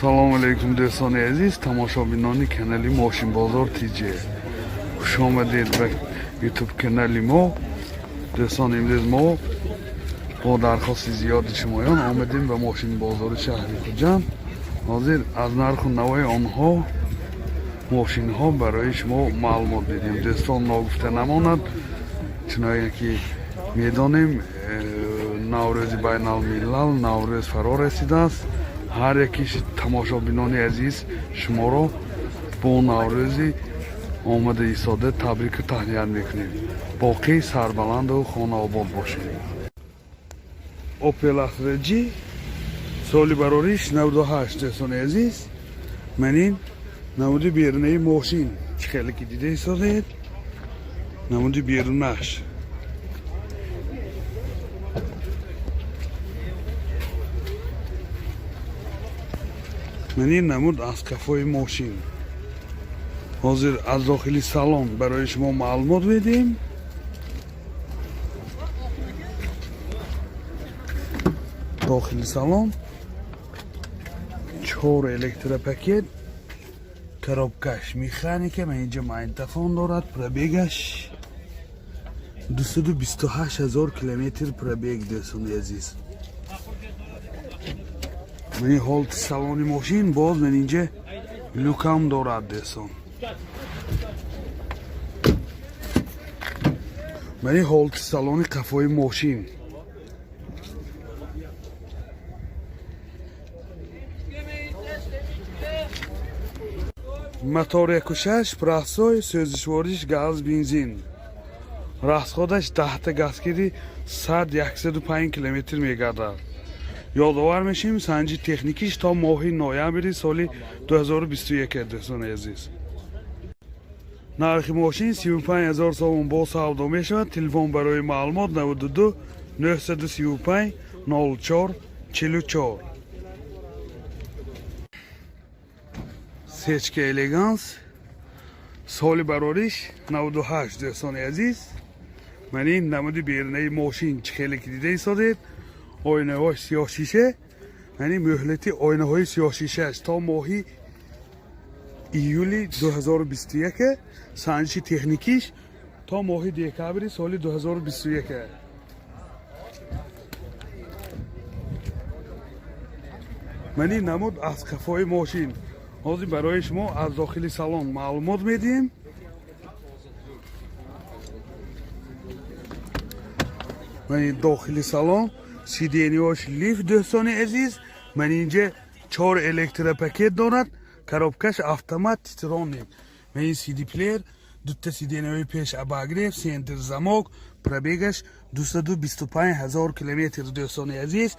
Салому алейкум, дӯстони азиз, тамошобинони канали Мошинбозор ТЖ. Хуш омадед ба Ютуб канали мо. Дӯстон, имрӯз мо бо дархости зиёди шумоён омадем ба мошинбозори шаҳри Хуҷанд. Ҳозир аз нарху навои онҳо, мошинҳо барои шумо маълумот медиҳем. Дӯстон, ногуфта намонад, чуноне ки медонем, Наврӯзи байналмилал, Наврӯз фаро расидааст. Ҳар яки тамошобинони азиз, шуморо бо Наврӯзи омада истода табрику таҳният мекунем. Боқӣ сарбаланду хонаобод бошед. Опел Астра G, соли барориш 98. Дӯстони азиз, ман ин намуди берунаи мошин, чӣ хеле ки дида истодаед, намуди берунаш. Ман ин намуд аз қафои мошин. Ҳозир аз дохили салон барои шумо маълумот медиҳем. Дохили салон чор электропакет, коробкаш механика, ман инҷа магнитофон дорад. Пробегаш 228 000 километр пробег. Дӯстони азиз, мани ҳолати салони мошин. Боз ман инҷа люкам дорад, дӯстон. Мани ҳолати салони қафои мошин. Мотор 1,6, простой, сӯзишвориш газ, бензин. Расходаш 10-та газ киди 100-105 километр мегардад. Ёдовар мешем, санҷи техникиш то моҳи ноябри соли 2021. Дӯстони азиз, нархи мошин 35 000 сомон, бо савдо мешавад. Телефон барои маълумот 92 935 04 44. Сечка Элеганс, соли барориш 98. Дӯстони азиз, ман ин намуди берунаи мошин, чӣ хеле ки дида истодед, оинаҳои сиёҳшиша. Яъне мӯҳлати оинаҳои сиёҳшишааш то моҳи июли 2021, санҷиши техникиш то моҳи декабри соли 2021. Ман ин намуд аз қафои мошин. Ҳозир барои шумо аз дохили салон маълумот медиҳем. Ман ин дохили салон, сиденьеош лифт. Дӯстони азиз, ман инҷа чор электропакет дорад, коробкаш автомат Титроник, ман ин сиди плеер, дута сиденьеҳои пеш обогрев, центр замок. Пробегаш 225 000 километр. Дӯстони азиз,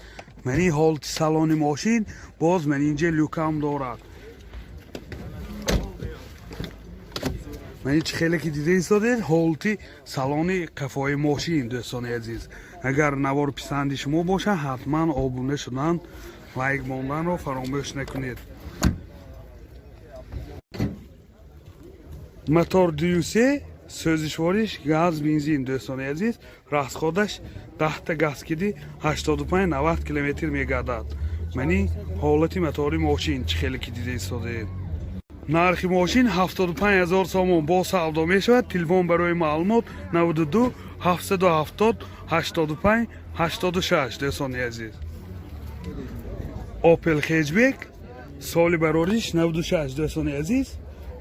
ман ин ҳолати салони мошин. Боз ман инҷа люкам дорад. Ман ин чӣ хеле ки дида истодед, ҳолати салони қафои мошин. Дӯстони азиз, агар навор писанди шумо бошад, ҳатман обуна шудан, лайк монданро фаромӯш накунед. Мотор 2,3, сӯзишвориш газ, бензин. Дӯстони азиз, расходаш 10-та газ киди 85-90 километр мегардад. Мани ҳолати мотори мошин, чӣ хеле ки дида истодаед. Нархи мошин 75 000 сомон, бо савдо мешавад. Телефон барои маълумот 92 770 85 86. Дӯстони азиз, Опел Хетчбек, соли барориш 96. Дӯстони азиз,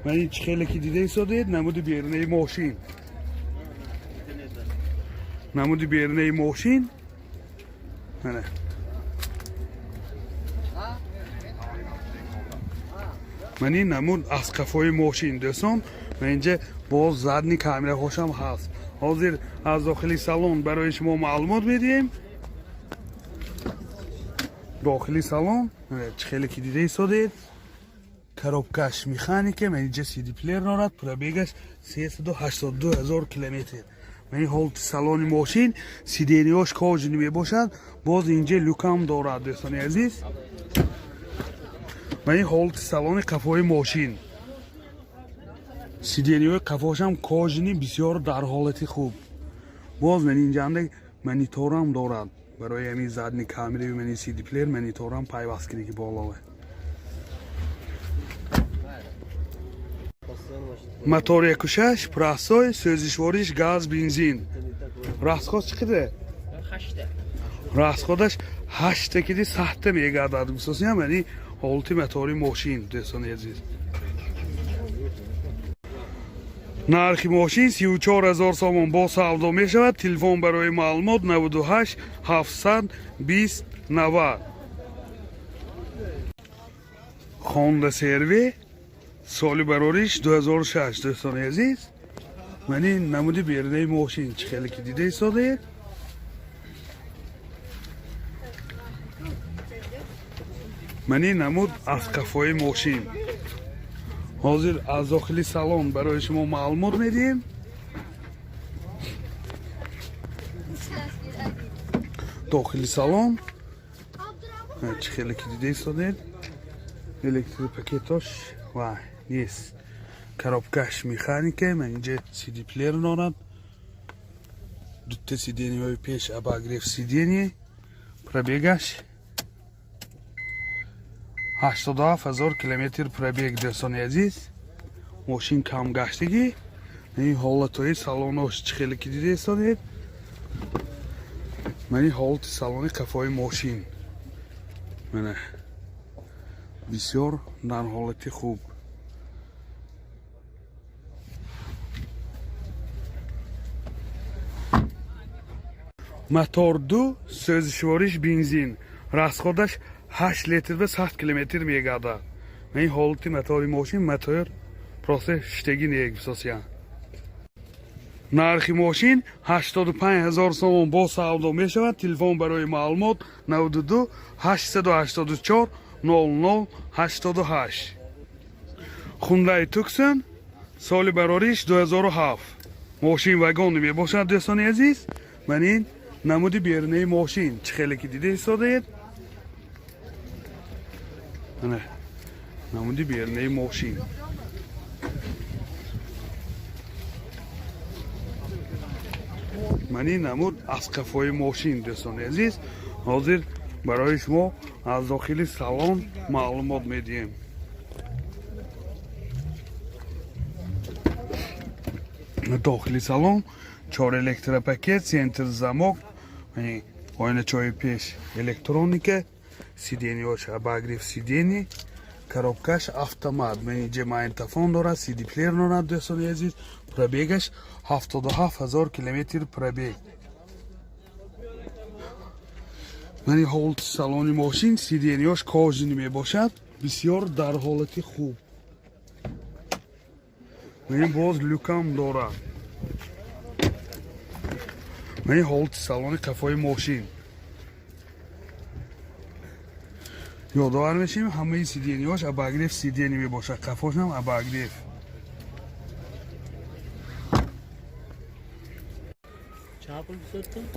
ман ин чӣ хеле ки дида истодаед, намуди берунаи мошин, намуди берунаи мошин. Мана ман ин намуд аз қафои мошин. Дӯстон, ман инҷа боз задний камераҳошам ҳаст. Ҳозир аз дохили салон барои шумо маълумот медиҳем. Дохили салон, чӣ хеле ки дида истодед, коробкаш механика, ман инҷа сиди плеер дорад. Пробегаш 382 000 километр. Ман ин ҳолати салони мошин, сиденьеош кожаный мебошад. Боз инҷа люкам дорад. Дӯстони азиз, ман ин ҳолати салони қафои мошин, сиденьеҳои қафошам кожаный, бисёр дар ҳолати хуб. Боз ман инҷанда мониторам дорад, барои ҳамин задний камераи мани сиди плеер мониторам пайваст кидаги болове. Мотор 1.6, простой, сӯзишвориш газ, бензин. Расход чӣ қадар? 8. Расходаш 8 киди сахта мегардад. Гусосиям, яъни ҳолати мотори мошин, дӯстони азиз. Нархи мошин 34 000 сомон бо савдо мешавад. Телефон барои маълумот 98 720 90. Honda CR-V соли барориш 2006, дӯстони азиз. Ман ин намуди берунаи мошин, чӣ хеле ки дида истодаед. Ман ин намуд аз қафои мошин. Ҳозир аз дохили салон барои шумо маълумот медиҳем. Дохили салон чӣ хеле ки дида истодаед. Электропакетош ва нест. Коробкаш механика, ман инҷа CD плеер дорад. Дута сиденьяҳои пеш обогрев сиденье. Пробегаш 87 000 километр пробег, дӯстони азиз. Мошин камгаштагӣ. Ин ҳолатҳои салонош чӣ хеле ки дида истодаед. Ман ин ҳолати салони қафои мошин. Мана бисёр дар ҳолати хуб. Мотор 2, сӯзишвориш бензин. Расходаш 8 литр ба 100 километр мегардад. Ин ҳолати мотори мошин, мотор просто штеги негусосиян. Нархи мошин 85 000 сомон бо савдо мешавад. Телефон барои маълумот 92 884 00 88. Hyundai Tucson соли барориш 2007. Мошин вагон мебошад, дӯстони азиз. Ман ин намуди берунаи мошин, чӣ хеле ки дида истодаед. Ана намуди берунаи мошин. Ман ин намуд аз қафои мошин, дӯстони азиз. Ҳозир барои шумо аз дохили салон маълумот медиҳем. Дохили салон чор электропакет, центр замок, оиначаҳои пеш электроника, сиденьяш обогрев сиденье, коробкаш автомат. Ман инҷа магнитофон дорад, CD плеер дорад, дӯстони азиз. Пробегаш 77 000 километр пробег. Ман ин ҳолати салони мошин, сиденьяш кожаный мебошад, бисёр дар ҳолати хуб. Ман ин боз люкам дорад. Ман ин ҳолати салони қафои мошин. Ёдовар мешавем, ҳамаи сиденьяш обогрев сиденье мебошад, қафошам обогрев.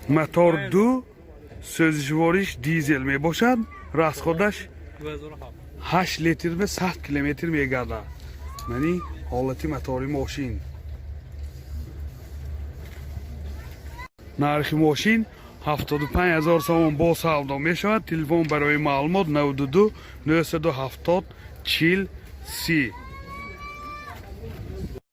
Мотор 2, сӯзишвориш дизел мебошад. Расходаш 8 литр ба 100 километр мегардад. Ман ин ҳолати мотори мошин. Нархи мошин 75 000 сомон бо савдо мешавад. Телефон барои маълумот 92 970 40 30.